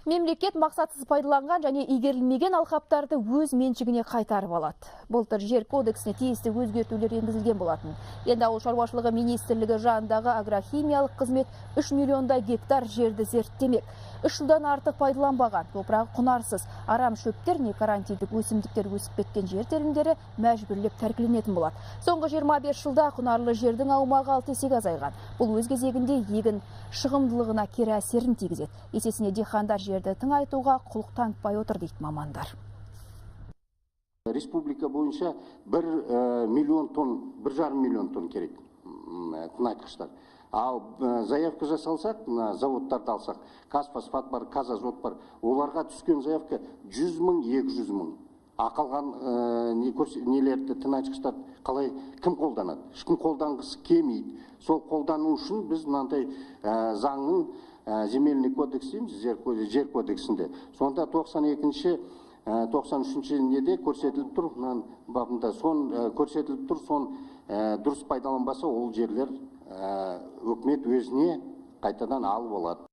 Мемлекет мақсатсыз пайдаланған және игерілмеген алқаптарды өз меншігіне қайтарып алады. Былтыр жер кодексіне тиісті өзгертулер енгізілген болатын. Енді Ауыл шаруашылығы министрлігі жанындағы агрохимиялық қызмет 3 миллиондай гектар жерді зерттемек. 3 жылдан артық пайдаланбаған, топырағы құнарсыз, арам шөптер не карантиндік өсімдіктер өсіп кеткен жер телімдері мәжбүрлеп тәркіленетін болады. Соңғы 25 жылда құнарлы жердің аумағы 6 есеге азайған. Бұл өз кезегінде егін шығымдылығына кері әсерін тигізеді. Есесіне диқандар жерді тыңайтуға құлық танытпай отыр дейді мамандар. Республика бойынша 1 миллион тонн, 1,5 миллион тонн керек тыңайтқыштар. Ал заявка жасалсақ, мына заводтарды алсақ, Казфосфат бар, Казазот бар, оларға түскен заявка 100 мың, 200 мың. А қалған нелерді, тыңайтқыштар қалай, кім қолданады? Ешкім қолданғысы келмейді. Сол қолдану үшін біз мынандай заңның, земельный кодекс дейміз, жер кодексінде. Сонда тоқсан екінші, тоқсан үшінші неде көрсетіліп тұр, мынаның бабында сон көрсетіліп тұр, сон дұрыс пайдаланбаса, ол жерлер өкімет өзіне қайтадан алып алады.